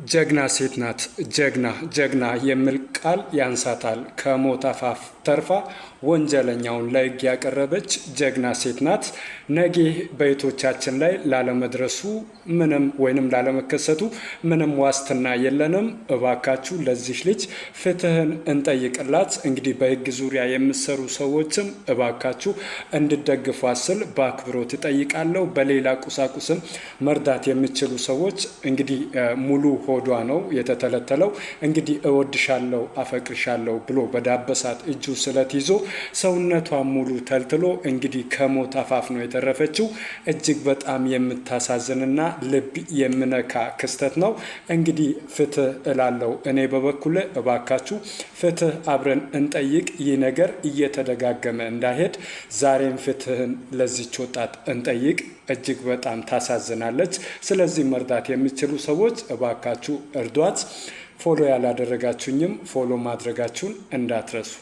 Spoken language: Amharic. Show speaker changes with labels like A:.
A: ጀግና ሴት ናት። ጀግና ጀግና የሚል ቃል ያንሳታል። ከሞት አፋፍ ተርፋ ወንጀለኛውን ለሕግ ያቀረበች ጀግና ሴት ናት። ነጌ በቤቶቻችን ላይ ላለመድረሱ ምንም ወይንም ላለመከሰቱ ምንም ዋስትና የለንም። እባካችሁ ለዚህ ልጅ ፍትህን እንጠይቅላት። እንግዲህ በሕግ ዙሪያ የምትሰሩ ሰዎችም እባካችሁ እንድደግፏት ስል በአክብሮት እጠይቃለሁ። በሌላ ቁሳቁስም መርዳት የሚችሉ ሰዎች እንግዲህ ሙሉ ሆዷ ነው የተተለተለው። እንግዲህ እወድሻለሁ፣ አፈቅርሻለሁ ብሎ በዳበሳት እጁ ስለት ይዞ ሰውነቷ ሙሉ ተልትሎ እንግዲህ ከሞት አፋፍ ነው የተረፈችው። እጅግ በጣም የምታሳዝንና ልብ የምነካ ክስተት ነው። እንግዲህ ፍትህ እላለሁ እኔ በበኩሌ፣ እባካችሁ ፍትህ አብረን እንጠይቅ። ይህ ነገር እየተደጋገመ እንዳይሄድ ዛሬም ፍትህን ለዚች ወጣት እንጠይቅ። እጅግ በጣም ታሳዝናለች። ስለዚህ መርዳት የሚችሉ ሰዎች እባካችሁ እርዷት። Follow ያላደረጋችሁኝም follow ማድረጋችሁን እንዳትረሱ።